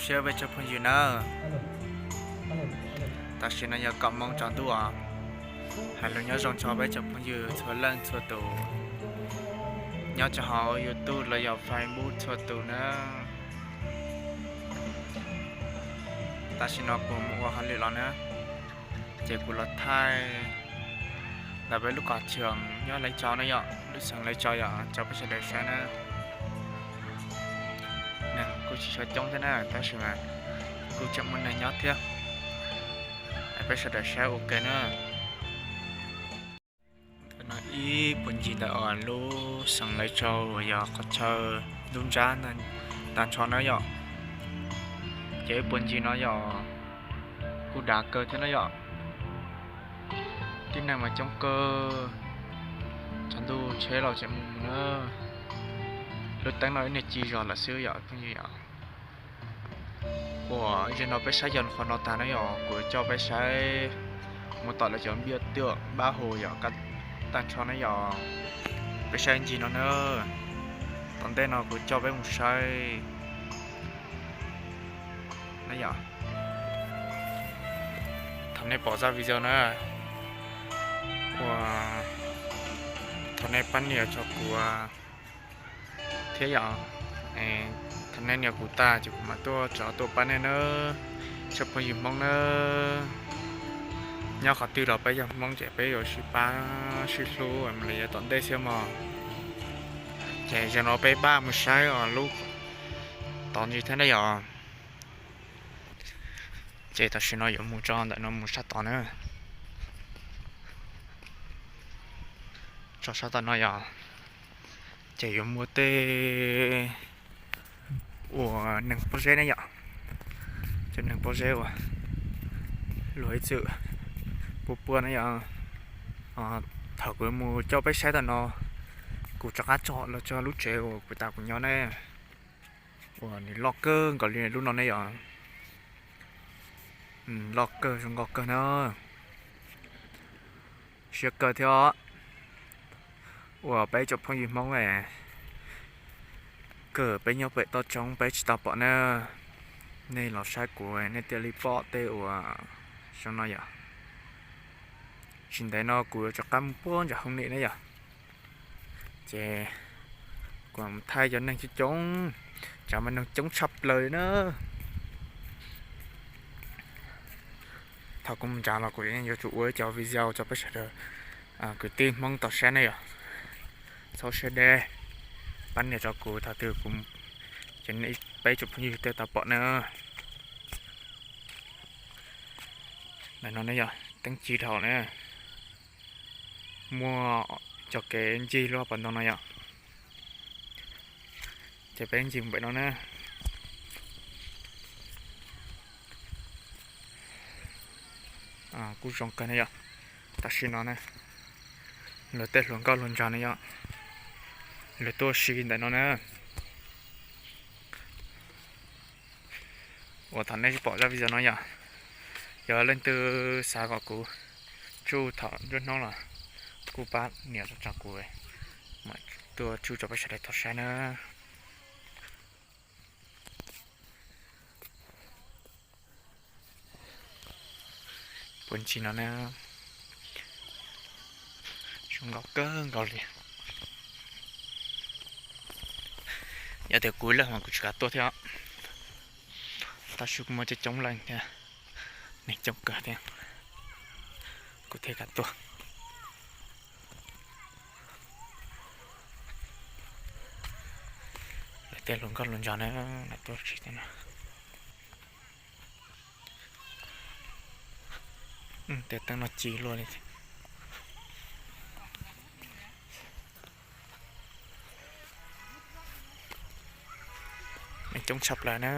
Siab peb tsoom phooj ywg nawb, tam sim no yog kaum moos tsaus ntuj os. Hais lus nyob zoo tso peb tsoom phooj ywg txhua leej txhua tus, nyob rau hauv YouTube los yog Facebook txhua tus nawb. Tam sim no kuv mus ua hauj lwm los na, ces kuv los thaij ntawm peb lub qhov chaw nyob Lawv Tsau na yom, lub xeev Lawv Tsau yom, tso peb sawv daws saib na. Neeg kuj tsis tshua coob thiab na, tab sis mas kuj tseem muaj neeg nyob thiab. Peb sawv daws saib ua ke na. Ib puag ncig ntawm lub xeev Lawv Tsau yog qhov chaw ntub ntsab tag nrho na yom. Ces ib puag ncig no yog kuj dav kawg thiab na yom. Tib neeg mas coob kawg, tsaus ntuj tsheb los tseem mus na. Lub teeb no ib niag ci zog lawm xwb yom phooj ywg yom. Uas zaum no peb saib yog qhov no tag na yom, kuv coj peb saib mus tom lawv cov npiaj tuam pab hu yom, tag nrho na yom. Peb saib ncig no na, tom ntej no kuv coj peb mus saib na yom. Thaum nej pom zaj video na, uas thov nej pab nias rau kuv thiab yom. Thaum nej nias kuv tag ces kuv mam tuaj rov tuaj pab nej nawb, tsoom phooj ywg Hmoob nawb. Nyob qhov twg los peb yog Hmoob ces peb yuav sib pab sib hlub mus li yav tom ntej thiab mog. Ces zaum no peb pab mus saib os lub tod ntsis thiab na yom. Ces tam sim no yuav mus tso ntawm no mus sab tod na, tso sab tom no yom. Ces yuav muaj tej uas neeg pob zeb ne yom, cov neeg pob zeb uas luag ib txwm pua pua na yom. Thaum kuv mus coj peb saib tom no, kuv rov qab tsom los tso lub tsev uas kuv tas kuv nyob ne, uas nws loj kawg nkaus li lub no ne yom. Loj kawg zoo nkauj kawg na, siab kawg thiab os. Uas peb tsoom phooj ywg Hmoob, kawg peb nyob pem toj roob peb tsis tau pom na. Nej los saib kuv nej thiaj li pom tej uas zoo no yom. Tsis ntev no kuv yuav rov qab mus puag nram Hoob Nim na yom. Ces kuv mus thaij cov neeg coob coob, tsam mas neeg coob tshaj plaws li na. Thaum kuv mus nrad los kuv yeej yuav tsum ua ib cov video rau peb sawv daws kwv tij Hmoob tau saib ne yom. Txhob siab deb, pab nias rau kuv thaum twg kuv, ces peb tsoom phooj ywg thiaj tau pom na. Ntawm no ne yom, teeb ci dhau na, muaj cov kev ncig luaj pas ntoo no yom. Ces peb ncig pem no na. Kuj zoo kawg na yom. Tam sim no na, luag tej hluas nkauj hluas nraug na yom, luag tuaj ua si ntawm no na. Uas thaum nej pom zaj video no yom, yog leej twg xav kom kuv tsuj thaum nruab hnub los kuj pab nias rau kuv, mam tuaj tsuj rau peb sawv daws tau saib na. Puag ncig no na, zoo nkauj kawg nkaus li. Yog tias kuv ib leeg mas kuv tsis kam tuaj thiab, tab sis kuj muaj coob coob leej thiab, neeg coob kawg thiab, kuv thiaj kam tuaj. Lawv tej hluas nkauj hluas nraug na, lawv tuaj tsis tau na. Tej teeb no ci luaj li. Neeg coob tshaj plaws na.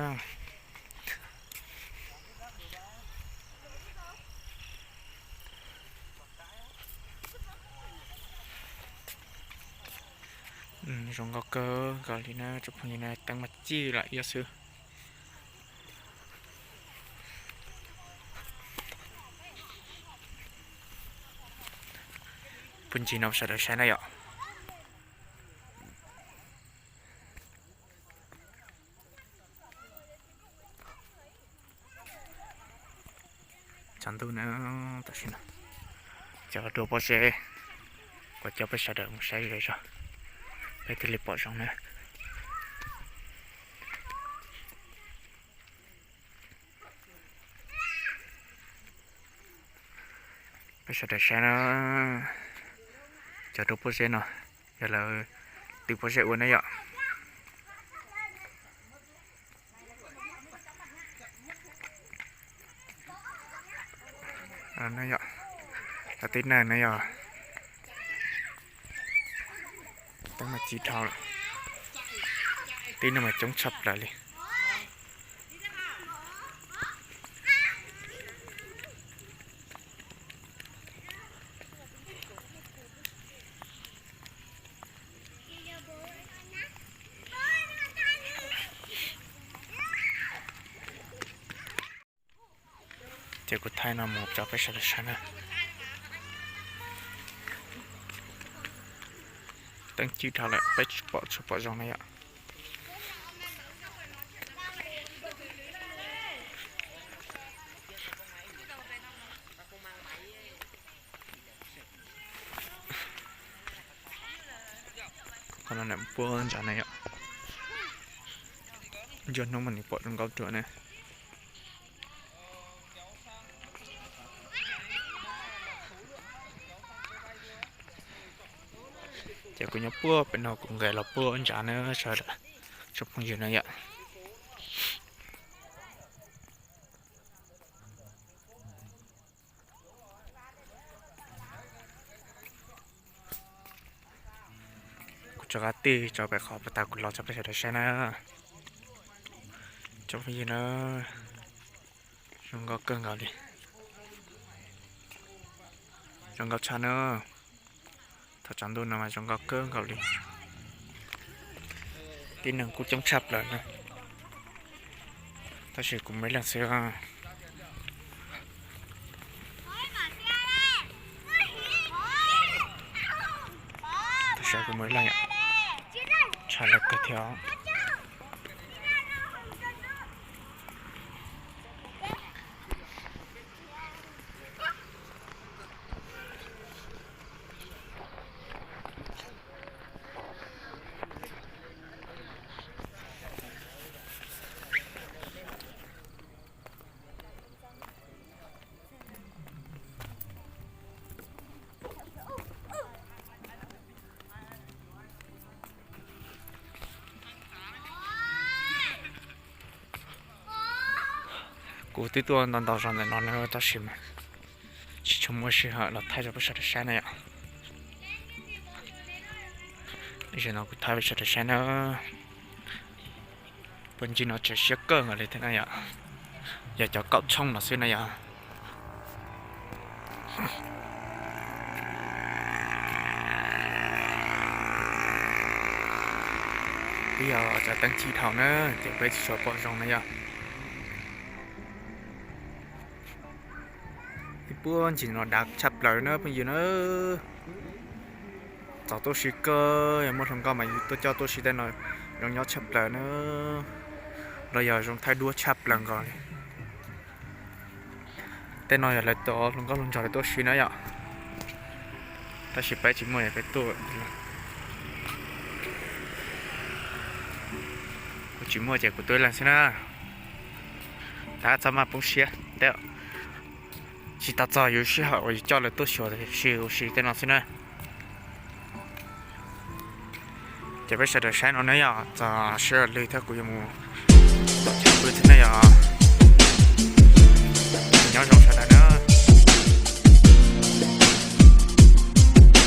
Zoo nkauj kawg nkaus li na tsoom phooj ywg na, teeb mas ci lam iab xwb. Puag ncig no sawv daws saib na yom. Tsaus ntuj na, tam sim no cov dua pob zeb, kuv coj peb sawv daws mus saib ze zog, peb thiaj li pom zoo na. Peb sawv daws saib na, cov dua pob zeb no yog lawv tw pob zeb ua na yom. Tib neeg no yog teeb meem cib dhau lawm, tib neeg mas coob tshaj plaws li. Ces kuv thaij no mus rau peb sawv daws saib na. Teeb cib dhau lawm peb tsis pom tsis pom zoo na yom. Qhov no nws puab ntsa na yom. Ncua hnub mas nws pom zoo nkauj ruam na. Ces kuv nyob puag pem no kuv nqes los puag ntsa na sawv daws tsoom phooj ywg na yom. Kuv rov qab tig rau pem qhov puag ta kuv los rau peb sawv daws saib na. Tsoom phooj ywg na, zoo nkauj kawg nkaus li. Zoo nkauj tshaj na. Thaum tsaus ntuj no mas zoo nkauj kawg nkaus li. Tib neeg kuj coob tshaj plaws na. Tab sis kuv muaj ib leeg xwb. Tab sis kuv muaj ib leeg, tshaj lawv kawg thiab. Kuv twb tuaj ntau ntau zaus ntawm no na tab sis mas tsis tshua muaj sij hawm los thaij rau peb sawv daws saib na yom. Zaum no kuv thaij peb sawv daws saib na. Puag ncig no tseem siab kawg nkaus li thiab na yom. Yog cov kaum tshooj no xwb na yom. Twb yog cov teeb cib dhau na, ces peb tsis tshua pom zoo na yom. Ib puag ncig no dav tshaj plaws na phooj ywg na. Txaus tuaj si kawg, yog muaj hluas nkauj mas yus tuaj coj tuaj si tej no zoo nyob tshaj plaws na. Los yog zoo thaij duab tshaj plaws nkaus li. Tej no yog lawv tus hluas nkauj hluas nraug lawv tuaj si na yom. Tab sis peb tsis muaj, yog peb tuaj, kuv tsis muaj ces kuv tuaj ib leeg xwb na. Tab txhob maj poob siab, tsis tas txog yus sij hawm uas yus coj lawv tuaj xyuas si ua si tej no xwb na. Ces peb sawv daws saib no na yom, txog sij hawm lwg thiab kuv yuav mus tom chaw pw thiab na yom.